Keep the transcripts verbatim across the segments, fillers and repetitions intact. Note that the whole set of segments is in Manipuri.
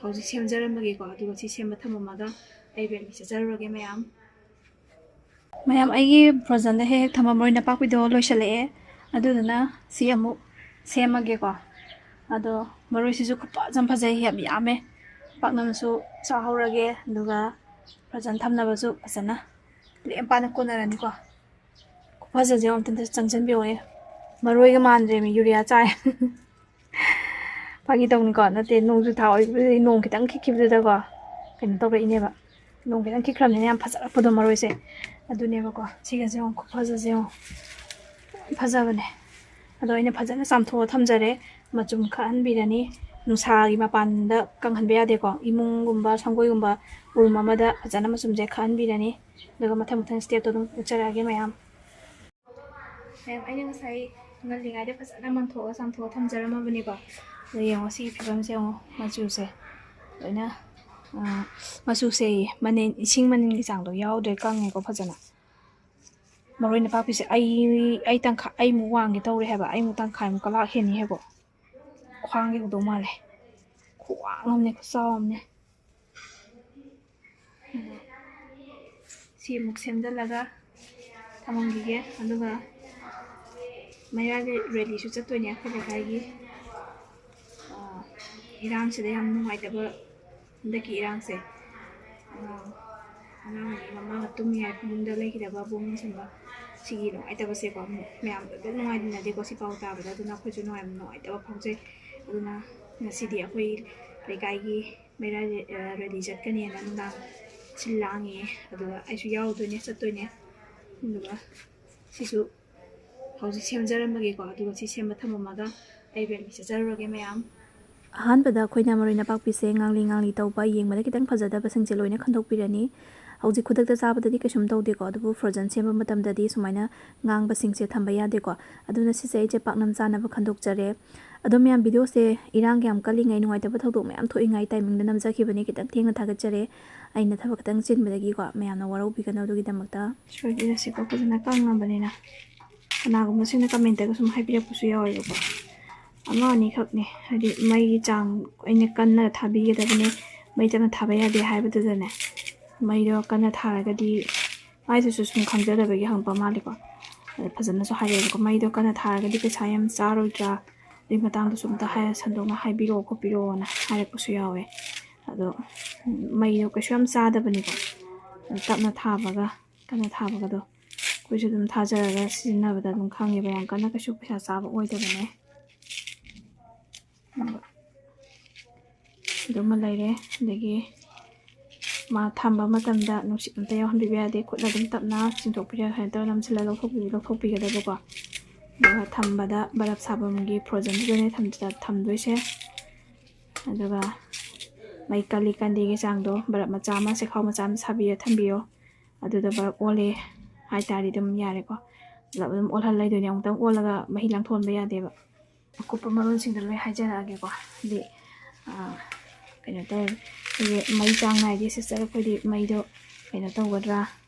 ꯍꯧꯖꯤꯛ ꯁꯦꯝꯖꯔꯝꯃꯒꯦꯀꯣ, ꯑꯗꯨꯒ ꯁꯤ ꯁꯦꯝꯕ ꯊꯝꯃꯝꯃꯒ ꯑꯩ ꯕꯦꯠꯃꯤ ꯆꯠꯆꯔꯨꯔꯒꯦ ꯃꯌꯥꯝ꯫ ꯃꯌꯥꯝ, ꯑꯩꯒꯤ ꯐ꯭ꯔꯣꯖꯟꯗ ꯍꯦꯛ ꯍꯦꯛ ꯊꯝꯕ ꯃꯔꯣꯏ ꯅꯄꯥꯛꯄꯤꯗꯣ ꯂꯣꯏꯁꯤꯜꯂꯛꯑꯦ, ꯑꯗꯨꯗꯨꯅ ꯁꯤ ꯑꯃꯨꯛ ꯁꯦꯝꯃꯒꯦꯀꯣ꯫ ꯑꯗꯣ ꯃꯔꯣꯏꯁꯤꯁꯨ ꯈꯨꯐꯖ ꯑꯃ ꯐꯖꯩ, ꯌꯥꯝ ꯌꯥꯝꯃꯦ꯫ ꯄꯥꯛꯅꯝꯁꯨ ꯆꯥꯍꯧꯔꯒꯦ, ꯑꯗꯨꯒ ꯐ꯭ꯔꯣꯖꯟ ꯊꯝꯅꯕꯁꯨ ꯐꯖꯅ ꯂꯦꯝ ꯄꯥꯅ ꯀꯣꯟꯅꯔꯅꯤꯀꯣ꯫ ꯈꯨꯐꯖꯁꯦ ꯑꯃꯨꯛꯇꯪꯗ ꯆꯪꯁꯤꯟꯕꯤꯌꯣꯅꯦ꯫ ꯃꯔꯣꯏꯒ ꯃꯥꯟꯗ꯭ꯔꯦꯃꯤ, ꯌꯨꯔꯤꯌꯥ ꯆꯥꯏ꯫ ꯐꯥꯒꯤ ꯇꯧꯅꯤꯀꯣ, ꯅꯠꯇꯦ, ꯅꯣꯡꯖꯨ ꯊꯥ ꯑꯣꯏꯕꯗꯨꯗ ꯅꯣꯡ ꯈꯤꯇꯪ ꯈꯤꯛꯈꯤꯕꯗꯨꯗꯀꯣ ꯀꯩꯅꯣ ꯇꯧꯔꯛꯏꯅꯦꯕ꯫ ꯅꯣꯡ ꯈꯤꯇꯪ ꯈꯤꯛꯈ꯭ꯔꯕꯅꯤꯅ ꯌꯥꯝ ꯐꯖꯔꯛꯄꯗꯣ ꯃꯔꯣꯏꯁꯦ꯫ ꯑꯗꯨꯅꯦꯕꯀꯣ, ꯁꯤꯒꯁꯦ ꯌꯦꯡꯉꯣ, ꯈꯨꯐꯖꯁꯦ ꯌꯦꯡꯉꯣ, ꯌꯥꯝ ꯐꯖꯕꯅꯦ꯫ ꯑꯗꯣ ꯑꯩꯅ ꯐꯖꯅ ꯆꯥꯝꯊꯣꯛꯑ ꯊꯝꯖꯔꯦ꯫ ꯃꯆꯨꯝ ꯈꯛꯍꯟꯕꯤꯔꯅꯤ꯫ ꯅꯨꯡꯁꯥꯒꯤ ꯃꯄꯥꯟꯗ ꯀꯪꯍꯟꯕ ꯌꯥꯗꯦꯀꯣ, ꯏꯃꯨꯡꯒꯨꯝꯕ ꯁꯪꯒꯣꯏꯒꯨꯝꯕ ꯎꯔꯨꯝ ꯑꯃꯗ ꯐꯖꯅ ꯃꯆꯨꯝꯁꯦ ꯈꯛꯍꯟꯕꯤꯔꯅꯤ꯫ ꯑꯗꯨꯒ ꯃꯊꯪ ꯃꯊꯪ ꯁ꯭ꯇꯦꯞꯇꯣ ꯑꯗꯨꯝ ꯎꯠꯆꯔꯛꯑꯒꯦ ꯃꯌꯥꯝ꯫ ꯃꯌꯥꯝ, ꯑꯩꯅ ꯉꯁꯥꯏ ꯉꯜꯂꯤꯉꯩꯗ ꯐꯖꯅ ꯃꯟꯊꯣꯛꯑꯒ ꯆꯥꯝꯊꯣꯛꯑ ꯊꯝꯖꯔꯝꯃꯕꯅꯦꯕ꯫ ꯑꯗꯣ ꯌꯦꯡꯉꯣ, ꯁꯤꯒꯤ ꯐꯤꯕꯝꯁꯦ ꯌꯦꯡꯉꯣ, ꯃꯆꯨꯁꯦ꯫ ꯂꯣꯏꯅ, ꯑ, ꯃꯆꯨꯁꯦ ꯃꯅꯤꯟ, ꯏꯁꯤꯡ ꯃꯅꯤꯟꯒꯤ ꯆꯥꯡꯗꯣ ꯌꯥꯎꯗ꯭ꯔꯦ, ꯀꯪꯉꯦꯀꯣ ꯐꯖꯅ꯫ ꯃꯔꯣꯏ ꯅꯄꯥꯛꯄꯤꯁꯦ ꯑꯩ, ꯑꯩ ꯇꯪꯈꯥꯏ, ꯑꯩꯃꯨꯛ ꯋꯥꯡꯒꯦ ꯇꯧꯔꯦ ꯍꯥꯏꯕ, ꯑꯩꯃꯨꯛ ꯇꯪꯈꯥꯏꯃꯨꯛ ꯀꯂꯥꯛ ꯍꯦꯟꯅꯤ ꯍꯥꯏꯕꯣ꯫ ꯈ꯭ꯋꯥꯡ ꯌꯧꯗꯧ ꯃꯥꯜꯂꯦ꯫ ꯈꯨꯋꯥꯡ ꯑꯃꯅꯦ, ꯈꯨꯆꯥꯎ ꯑꯃꯅꯦ꯫ ꯁꯤ ꯑꯃꯨꯛ ꯁꯦꯝꯖꯤꯜꯂꯒ ꯊꯝꯃꯝꯈꯤꯒꯦ꯫ ꯑꯗꯨꯒ ꯃꯩꯔꯥꯒꯤ ꯔꯦꯂꯤꯁꯨ ꯆꯠꯇꯣꯏꯅꯦ ꯑꯩꯈꯣꯏ ꯂꯩꯀꯥꯏꯒꯤ꯫ ꯑꯥ, ꯏꯔꯥꯡꯁꯤꯗ ꯌꯥꯝ ꯅꯨꯡꯉꯥꯏꯇꯕ, ꯍꯟꯗꯛꯀꯤ ꯏꯔꯥꯡꯁꯦ꯫ ꯑꯥ, ꯑꯉꯥꯡ ꯑꯅꯤ ꯃꯃꯥꯒ ꯇꯨꯝꯃꯤ ꯍꯥꯏ ꯐꯃꯨꯡꯗ ꯂꯩꯈꯤꯗꯕ ꯕꯣꯝ ꯁꯨꯝꯕ꯫ ꯁꯤꯒꯤ ꯅꯨꯡꯉꯥꯏꯇꯕꯁꯦꯀꯣ, ꯃꯌꯥꯝꯗ ꯂꯣꯏ ꯅꯨꯡꯉꯥꯏꯅꯗꯦꯀꯣ ꯁꯤ ꯄꯥꯎ ꯇꯥꯕꯗ꯫ ꯑꯗꯨꯅ ꯑꯩꯈꯣꯏꯁꯨ ꯅꯨꯡꯉꯥꯏ-, ꯅꯨꯡꯉꯥꯏꯇꯕ ꯐꯥꯎꯖꯩ꯫ ꯑꯗꯨꯅ ꯉꯁꯤꯗꯤ ꯑꯩꯈꯣꯏ ꯂꯩꯀꯥꯏꯒꯤ ꯃꯩꯔꯥ ꯔꯦ-, ꯑ, ꯔꯦꯂꯤ ꯆꯠꯀꯅꯤꯅ ꯅꯨꯡꯗꯥꯡ ꯁꯤꯜ ꯂꯥꯡꯉꯦ꯫ ꯑꯗꯨꯒ ꯑꯩꯁꯨ ꯌꯥꯎꯗꯣꯏꯅꯦ, ꯆꯠꯇꯣꯏꯅꯦ꯫ ꯑꯗꯨꯒ ꯁꯤꯁꯨ ꯍꯧꯖꯤꯛ ꯁꯦꯝꯖꯔꯝꯃꯒꯦꯀꯣ, ꯑꯗꯨꯒ ꯁꯤ ꯁꯦꯝꯕ ꯊꯝꯃꯝꯃꯒ ꯑꯩ ꯕꯦꯠꯃꯤ ꯆꯠꯆꯔꯨꯔꯒꯦ ꯃꯌꯥꯝ꯫ ꯑꯍꯥꯟꯕꯗ ꯑꯩꯈꯣꯏꯅ ꯃꯔꯣꯏ ꯅꯄꯥꯛꯄꯤꯁꯦ ꯉꯥꯡꯂꯤ ꯉꯥꯡꯂꯤ ꯇꯧꯕ, ꯌꯦꯡꯕꯗ ꯈꯤꯇꯪ ꯐꯖꯗꯕꯁꯤꯡꯁꯦ ꯂꯣꯏꯅ ꯈꯟꯗꯣꯛꯄꯤꯔꯅꯤ꯫ ꯍꯧꯖꯤꯛ ꯈꯨꯗꯛꯇ ꯆꯥꯕꯗꯗꯤ ꯀꯩꯁꯨꯝ ꯇꯧꯗꯦꯀꯣ, ꯑꯗꯨꯕꯨ ꯐ꯭ꯔꯣꯖꯟ ꯁꯦꯝꯕ ꯃꯇꯝꯗꯗꯤ ꯁꯨꯃꯥꯏꯅ ꯉꯥꯡꯕꯁꯤꯡꯁꯦ ꯊꯝꯕ ꯌꯥꯗꯦꯀꯣ꯫ ꯑꯗꯨꯅ ꯁꯤꯁꯦ ꯑꯩꯁꯦ ꯄꯥꯛꯅꯝ ꯆꯥꯅꯕ ꯈꯟꯗꯣꯛꯆꯔꯦ꯫ ꯑꯗꯣ ꯃꯌꯥꯝ, ꯚꯤꯗꯤꯑꯣꯁꯦ ꯏꯔꯥꯡ ꯌꯥꯝ ꯀꯜꯂꯤꯉꯩ, ꯅꯨꯡꯉꯥꯏꯇꯕ ꯊꯧꯗꯣꯛ ꯃꯌꯥꯝ ꯊꯣꯛꯏꯉꯩ ꯇꯥꯏꯃꯤꯡꯗ ꯅꯝꯖꯈꯤꯕꯅꯤ꯫ ꯈꯤꯇꯪ ꯊꯦꯡꯅ ꯊꯥꯒꯠꯆꯔꯦ꯫ ꯑꯩꯅ ꯊꯕꯛ ꯈꯤꯇꯪ ꯆꯤꯟꯕꯗꯒꯤꯀꯣ, ꯃꯌꯥꯝꯅ ꯋꯥꯔꯧꯕꯤꯒꯅꯨ ꯑꯗꯨꯒꯤꯗꯃꯛꯇ꯫ ꯁꯣꯏꯗꯅꯁꯤꯀꯣ, ꯐꯖꯅ ꯀꯪꯉꯕꯅꯤꯅ꯫ ꯀꯅꯥꯒꯨꯝꯕꯁꯤꯡꯅ ꯀꯃꯦꯟꯇꯒ ꯁꯨꯝ ꯍꯥꯏꯕꯤꯔꯛꯄꯁꯨ ꯌꯥꯎꯋꯦꯕꯀꯣ꯫ ꯑꯃ ꯑꯅꯤꯈꯛꯅꯦ, ꯍꯥꯏꯗꯤ ꯃꯩꯒꯤ ꯆꯥꯡ ꯑꯩꯅ ꯀꯟꯅ ꯊꯥꯕꯤꯒꯗꯕꯅꯦ, ꯃꯩ ꯇꯞꯅ ꯊꯥꯕ ꯌꯥꯗꯦ ꯍꯥꯏꯕꯗꯨꯗꯅꯦ, ꯃꯩꯗꯣ ꯀꯟꯅ ꯊꯥꯔꯒꯗꯤ, ꯃꯥꯏꯗꯨꯁꯨ ꯁꯨꯝ ꯈꯪꯖꯗꯕꯒꯤ ꯍꯪꯕ ꯃꯥꯜꯂꯦꯀꯣ꯫ ꯑꯗ ꯐꯖꯅꯁꯨ ꯍꯥꯏꯔꯛꯑꯦꯕꯀꯣ, "ꯃꯩꯗꯣ ꯀꯟꯅ ꯊꯥꯔꯒꯗꯤ ꯄꯩꯁꯥ ꯌꯥꯝ ꯆꯥꯔꯣꯏꯗ꯭ꯔꯥ? ꯑꯗꯨꯒꯤ ꯃꯇꯥꯡꯗꯁꯨ ꯑꯝꯇ ꯍꯥꯏ-, ꯁꯟꯗꯣꯛꯅ ꯍꯥꯏꯕꯤꯔꯛꯑꯣ ꯈꯣꯠꯄꯤꯔꯛꯑꯣꯅ" ꯍꯥꯏꯔꯛꯄꯁꯨ ꯌꯥꯎꯋꯦ꯫ ꯑꯗꯣ ꯃꯩꯗꯣ ꯀꯩꯁꯨ ꯌꯥꯝ ꯆꯥꯗꯕꯅꯤꯀꯣ, ꯇꯞꯅ ꯊꯥꯕꯒ ꯀꯟꯅ ꯊꯥꯕꯒꯗꯣ꯫ ꯑꯩꯈꯣꯏꯁꯨ ꯑꯗꯨꯝ ꯊꯥꯖꯔꯒ ꯁꯤꯖꯤꯟꯅꯕꯗ ꯑꯗꯨꯝ ꯈꯪꯉꯦꯕ, ꯌꯥꯝ ꯀꯟꯅ ꯀꯩꯁꯨ ꯄꯩꯁꯥ ꯆꯥꯕ ꯑꯣꯏꯗꯕꯅꯦ꯫ ꯑꯗꯨꯃ ꯂꯩꯔꯦ꯫ ꯑꯗꯒꯤ ꯃꯥ ꯊꯝꯕ ꯃꯇꯝꯗ ꯅꯨꯡꯁꯤꯠ ꯑꯝꯇ ꯌꯥꯎꯍꯟꯕꯤꯕ ꯌꯥꯗꯦ꯫ ꯈꯨꯠꯅ ꯑꯗꯨꯝ ꯇꯞꯅ ꯆꯤꯡꯊꯣꯛꯄꯤꯔ, ꯀꯩꯅꯣ ꯇꯧꯔ ꯅꯝꯁꯤꯜꯂ ꯂꯧꯊꯣꯛꯄꯤ-, ꯂꯧꯊꯣꯛꯄꯤꯒꯗꯕꯀꯣ꯫ ꯑꯗꯨꯒ ꯊꯝꯕꯗ ꯕꯔꯞ ꯁꯥꯐꯝꯒꯤ ꯐ꯭ꯔꯣꯖꯟꯗꯨꯗꯅꯦ ꯊꯝ-, ꯊꯝꯗꯣꯏꯁꯦ꯫ ꯑꯗꯨꯒ ꯃꯩ ꯀꯜꯂꯤ ꯀꯟꯗꯦꯒꯤ ꯆꯥꯡꯗꯣ ꯕꯔꯞ ꯃꯆꯥ ꯑꯃ, ꯆꯦꯈꯥꯎ ꯃꯆꯥ ꯑꯃ ꯁꯥꯕꯤꯔ ꯊꯝꯕꯤꯌꯣ꯫ ꯑꯗꯨꯗ ꯕꯔꯞ ꯑꯣꯜꯂꯦ ꯍꯥꯏꯇꯥꯔꯗꯤ ꯑꯗꯨꯝ ꯌꯥꯔꯦꯀꯣ꯫ ꯄꯨꯂꯞ ꯑꯗꯨꯝ ꯑꯣꯜꯍꯜ ꯂꯩꯗꯣꯏꯅꯦ꯫ ꯑꯃꯨꯛꯇꯪ ꯑꯣꯜꯂꯒ ꯃꯍꯤ ꯂꯥꯡꯊꯣꯛꯍꯟꯕ ꯌꯥꯗꯦꯕ꯫ ꯑꯀꯨꯞꯄ ꯃꯔꯣꯜꯁꯤꯡꯗꯣ ꯂꯣꯏ ꯍꯥꯏꯖꯔꯛꯑꯒꯦꯀꯣ꯫ ꯍꯥꯏꯗꯤ, ꯑꯥ, ꯀꯩꯅꯣ ꯇꯧꯋꯦ, ꯑꯩꯈꯣꯏꯒꯤ ꯃꯩ ꯆꯥꯡ ꯅꯥꯏꯗꯦ ꯁꯤꯁꯇꯔ, ꯑꯩꯈꯣꯏꯗꯤ ꯃꯩꯗꯣ ꯀꯩꯅꯣ ꯇꯧꯒꯗ꯭ꯔꯥ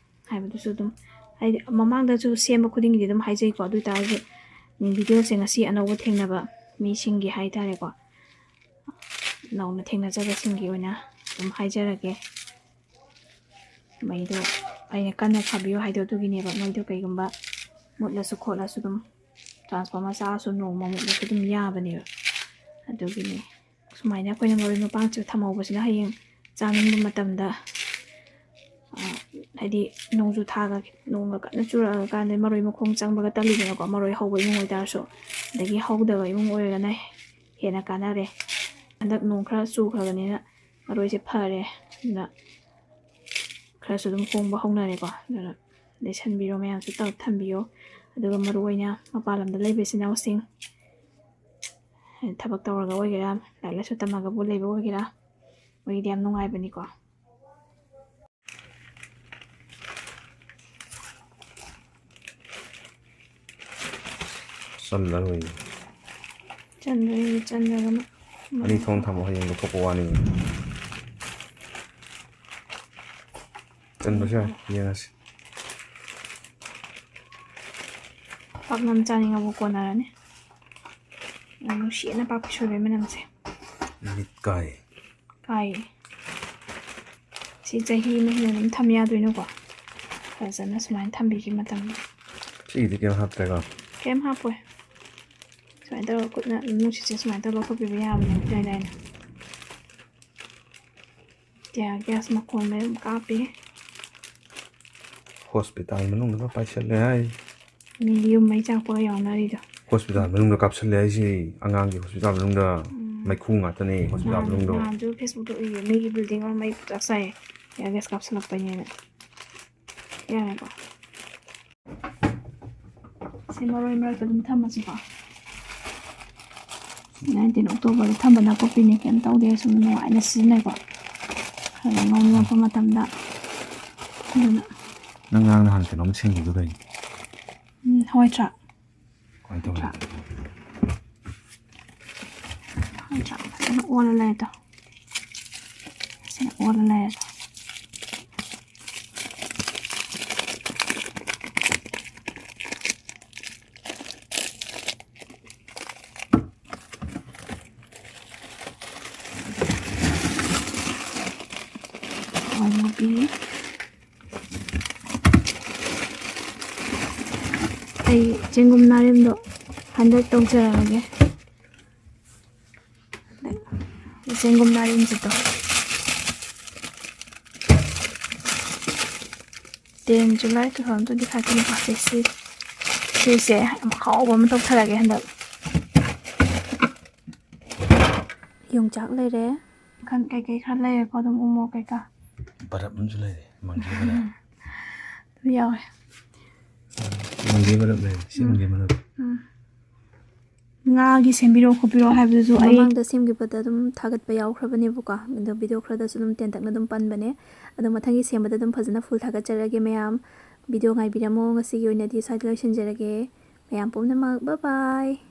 ꯍꯥꯏꯕꯗꯨꯁꯨ ꯑꯗꯨꯝ, ꯍꯥꯏꯗꯤ ꯃꯃꯥꯡꯗꯁꯨ ꯁꯦꯝꯕ ꯈꯨꯗꯤꯡꯒꯤꯗꯤ ꯑꯗꯨꯝ ꯍꯥꯏꯖꯩꯀꯣ꯫ ꯑꯗꯨ ꯑꯣꯏ ꯇꯥꯔꯁꯨ ꯚꯤꯗꯤꯑꯣꯁꯦ ꯉꯁꯤ ꯑꯅꯧꯕ ꯊꯦꯡꯅꯕ ꯃꯤꯁꯤꯡꯒꯤ ꯍꯥꯏꯇꯥꯔꯦꯀꯣ, ꯅꯧꯅ ꯊꯦꯡꯅꯖꯕꯁꯤꯡꯒꯤ ꯑꯣꯏꯅ ꯑꯗꯨꯝ ꯍꯥꯏꯖꯔꯒꯦ꯫ ꯃꯩꯗꯣ ꯑꯩꯅ ꯀꯟꯅ ꯊꯥꯕꯤꯌꯨ ꯍꯥꯏꯗꯣ ꯑꯗꯨꯒꯤꯅꯦꯕ꯫ ꯃꯩꯗꯣ ꯀꯩꯒꯨꯝꯕ ꯃꯨꯠꯂꯁꯨ ꯈꯣꯠꯂꯁꯨ ꯑꯗꯨꯝ, ꯇ꯭ꯔꯥꯟꯁꯐꯣꯔꯃꯔ ꯆꯥꯛꯑꯁꯨ ꯅꯣꯡꯃ ꯃꯨꯠꯂꯁꯨ ꯑꯗꯨꯝ ꯌꯥꯕꯅꯦꯕ꯫ ꯑꯗꯨꯒꯤꯅꯦ꯫ ꯁꯨꯃꯥꯏꯅ ꯑꯩꯈꯣꯏꯅ ꯃꯔꯣꯏ ꯃꯄꯥꯡꯁꯦ ꯊꯝꯍꯧꯕꯁꯤꯅ ꯍꯌꯦꯡ ꯆꯥꯅꯤꯡꯕ ꯃꯇꯝꯗ, ꯑ, ꯍꯥꯏꯗꯤ ꯅꯣꯡꯖꯨ ꯊꯥꯒ, ꯅꯣꯡꯒ ꯀꯟꯅ ꯆꯨꯔꯛꯑꯀꯥꯟꯗ ꯃꯔꯣꯏ ꯃꯈꯣꯡ ꯆꯪꯕꯒ ꯇꯜꯂꯤꯗꯅꯀꯣ, ꯃꯔꯣꯏ ꯍꯧꯕ ꯏꯃꯨꯡ ꯑꯣꯏꯇꯥꯔꯁꯨ꯫ ꯑꯗꯒꯤ ꯍꯧꯗꯕ ꯏꯃꯨꯡ ꯑꯣꯏꯔꯒꯅ ꯍꯦꯟꯅ ꯀꯥꯟꯅꯔꯦ꯫ ꯍꯟꯗꯛ ꯅꯣꯡ ꯈꯔ ꯆꯨꯈ꯭ꯔꯕꯅꯤꯅ ꯃꯔꯣꯏꯁꯦ ꯐꯔꯦ꯫ ꯑꯗꯨꯅ ꯈꯔꯁꯨ ꯑꯗꯨꯝ ꯍꯣꯡꯕ ꯍꯧꯅꯔꯦꯀꯣ꯫ ꯑꯗꯨꯅ ꯂꯩꯁꯟꯕꯤꯔꯣ ꯃꯌꯥꯝꯁꯨ, ꯇꯧꯔ ꯊꯝꯕꯤꯌꯣ꯫ ꯑꯗꯨꯒ ꯃꯔꯨ ꯑꯣꯏꯅ ꯃꯄꯥꯟ ꯂꯝꯗ ꯂꯩꯕ ꯏꯆꯤꯟ ꯏꯅꯥꯎꯁꯤꯡ, ꯊꯕꯛ ꯇꯧꯔꯒ ꯑꯣꯏꯒꯦꯔꯥ, ꯂꯥꯏꯔꯤꯛ ꯂꯥꯏꯁꯨ ꯇꯝꯃꯒꯕꯨ ꯂꯩꯕ ꯑꯣꯏꯒꯦꯔꯥ, ꯃꯣꯏꯒꯤꯗꯤ ꯌꯥꯝ ꯅꯨꯡꯉꯥꯏꯕꯅꯤꯀꯣ꯫ ꯆꯜꯂꯔꯣꯏ꯫ ꯆꯟꯗꯣꯏꯅꯤ, ꯆꯟꯗ꯭ꯔꯒꯅ ꯑꯅꯤ ꯊꯣꯡ ꯊꯝꯃꯣ, ꯍꯌꯦꯡ ꯂꯧꯊꯣꯛꯄ ꯋꯥꯅꯤ꯫ ꯆꯟꯕꯁꯨ ꯌꯥꯏ, ꯌꯦꯡꯉꯁꯤ꯫ ꯄꯥꯛꯅꯝ ꯆꯥꯅꯤꯡꯉꯕꯨ ꯀꯣꯟꯅꯔꯅꯤ꯫ ꯌꯥꯝ ꯅꯨꯡꯁꯤꯌꯦ ꯅꯄꯥꯛꯄꯤ ꯁꯣꯏꯕꯩ ꯃꯅꯝꯁꯦ꯫ ꯃꯤꯠ ꯀꯥꯏ꯫ ꯀꯥꯏꯌꯦ꯫ ꯁꯤ ꯆꯍꯤ ꯑꯃ ꯍꯦꯟꯅ ꯑꯗꯨꯝ ꯊꯝ ꯌꯥꯗꯣꯏꯅꯀꯣ꯫ ꯐꯖꯅ ꯁꯨꯃꯥꯏꯅ ꯊꯝꯕꯤꯈꯤ ꯃꯇꯝꯗ꯫ ꯁꯤꯒꯤꯗꯤ ꯀꯩꯝ ꯍꯥꯞꯇ꯭ꯔꯦꯀꯣ? ꯀꯩꯝ ꯍꯥꯞꯄꯣꯏ꯫ ꯁꯨꯃꯥꯏꯅ ꯇꯧꯔꯒ ꯈꯨꯠꯅ ꯅꯨꯡꯁꯤꯠꯁꯦ ꯁꯨꯃꯥꯏꯅ ꯇꯧꯔꯒ ꯂꯧꯊꯣꯛꯄꯤꯕ ꯌꯥꯕꯅꯦ, ꯏꯂꯥꯏ ꯂꯥꯏꯅ꯫ Tear gas ꯃꯈꯣꯟ ꯃꯌꯥꯝ ꯀꯥꯞꯄꯤ꯫ ꯍꯣꯁꯄꯤꯇꯥꯜ ꯃꯅꯨꯡꯗꯒ ꯄꯥꯏꯁꯜꯂꯦ ꯍꯥꯏ꯫ ꯃꯤ ꯌꯨꯝ ꯃꯩ ꯆꯥꯛꯄꯒ ꯌꯥꯎꯅꯔꯤꯗꯣ꯫ ꯍꯣꯁꯄꯤꯇꯥꯜ ꯃꯅꯨꯡꯗ ꯀꯥꯞꯁꯜꯂꯦ ꯍꯥꯏꯁꯦ, ꯑꯉꯥꯡꯒꯤ ꯍꯣꯁꯄꯤꯇꯥꯜ ꯃꯅꯨꯡꯗ꯫ ꯎꯝ꯫ ꯃꯩꯈꯨ ꯉꯥꯛꯇꯅꯦ ꯍꯣꯁꯄꯤꯇꯥꯜ ꯅꯍꯥꯟ-, ꯃꯅꯨꯡꯗꯣ꯫ ꯅꯍꯥꯟꯁꯨ Facebook ꯇ ꯎꯏꯌꯦ, ꯃꯤꯒꯤ building ꯑꯃ ꯃꯩ ꯄꯨꯡꯆꯥꯛ ꯆꯥꯛꯑꯦ꯫ Tear gas ꯀꯥꯞꯁꯜꯂꯛꯄꯩꯅꯦꯅ꯫ ꯌꯥꯔꯦꯀꯣ꯫ ꯁꯤ ꯃꯔꯣꯏ ꯃꯔꯛꯇ ꯑꯗꯨꯝ ꯊꯝꯃꯁꯤꯀꯣ꯫ Nineteen October ꯗ ꯊꯝꯕ ꯅꯥꯀꯨꯞꯄꯤꯅꯦ, ꯀꯩꯝ ꯇꯧꯗꯦ, ꯁꯨꯝ ꯅꯨꯡꯉꯥꯏꯅ ꯁꯤꯖꯤꯟꯅꯩꯀꯣ꯫ ꯈꯔ ꯉꯧꯅꯤꯡꯉꯛꯄ ꯃꯇꯝꯗ꯫ ꯑꯗꯨꯅ ꯅꯪ ꯉꯔꯥꯡ ꯅꯍꯥꯟ ꯀꯩꯅꯣꯝ ꯁꯦꯝꯈꯤꯕꯗꯣ ꯀꯩꯅꯣ? ꯎꯝ, ꯍꯋꯥꯏ ꯊ꯭ꯔꯥꯛ꯫ ꯀꯃꯥꯏꯅ ꯇꯧꯔꯦ? ꯍꯋꯥꯏ ꯊ꯭ꯔꯥꯛ꯫ ꯍꯋꯥꯏ ꯊ꯭ꯔꯥꯛ ꯐꯖꯅ ꯑꯣꯜꯂ ꯂꯩꯔꯦ ꯇꯣ꯫ ꯁꯤꯅ ꯑꯣꯜꯂ ꯂꯩꯔꯦ꯫ ꯍꯋꯥꯏ ꯃꯨꯕꯤ꯫ ꯑꯩ ꯆꯦꯡꯒꯨꯝ ꯅꯥꯔꯤꯟꯗꯣ ꯍꯟꯗꯛ ꯇꯧꯖꯔꯛꯑꯒꯦ꯫ ꯆꯦꯡꯒꯨꯝ ꯅꯥꯔꯤꯟꯁꯤꯗꯣ꯫ Ten July two thousand twenty five ꯀꯤ ꯅꯨꯄꯥꯁꯦ ꯁꯤ, ꯁꯤꯁꯦ ꯌꯥꯝ ꯍꯥꯎꯕ ꯑꯃ ꯇꯧꯊꯔꯒꯦ ꯍꯟꯗꯛ꯫ ꯌꯣꯡꯆꯥꯛ ꯂꯩꯔꯦ꯫ ꯃꯈꯜ ꯀꯩꯀꯩ ꯈꯔ ꯂꯩꯔꯦꯀꯣ, ꯑꯗꯨꯝ ꯎ ꯃꯣꯔꯣꯛ ꯀꯩꯀꯥ꯫ ꯕꯔꯞ ꯑꯃꯁꯨ ꯂꯩꯔꯦ, ꯃꯪꯒꯦ ꯕꯔꯞ꯫ ꯑꯗꯨꯝ ꯌꯥꯎꯔꯦ꯫ ꯃꯪꯒꯦ ꯕꯔꯞ ꯂꯩꯔꯦ, ꯁꯤ ꯎꯝ꯫ ꯃꯪꯒꯦ ꯕꯔꯞ꯫ ꯎꯝ꯫ ꯉꯥꯒꯤ ꯁꯦꯝꯕꯤꯔꯣ ꯈꯣꯠꯄꯤꯔꯣ ꯍꯥꯏꯕꯗꯨꯁꯨ ꯑꯩ ꯃꯃꯥꯡꯗ ꯁꯦꯝꯈꯤꯕꯗ ꯑꯗꯨꯝ ꯊꯥꯒꯠꯄ ꯌꯥꯎꯈ꯭ꯔꯕꯅꯦꯕꯀꯣ, ꯑꯗꯣ video ꯈꯔꯗꯁꯨ ꯑꯗꯨꯝ ꯇꯦꯟꯇꯛꯅ ꯑꯗꯨꯝ ꯄꯟꯕꯅꯦ꯫ ꯑꯗꯣ ꯃꯊꯪꯒꯤ ꯁꯦꯝꯕꯗ ꯑꯗꯨꯝ ꯐꯖꯅ full ꯊꯥꯒꯠꯆꯔꯒꯦ ꯃꯌꯥꯝ꯫ Video ꯉꯥꯏꯕꯤꯔꯝꯃꯣ꯫ ꯉꯁꯤꯒꯤ ꯑꯣꯏꯅꯗꯤ ꯁ꯭ꯋꯥꯏꯗ ꯂꯣꯏꯁꯤꯟꯖꯔꯒꯦ꯫ ꯃꯌꯥꯝ ꯄꯨꯝꯅꯃꯛ bye bye꯫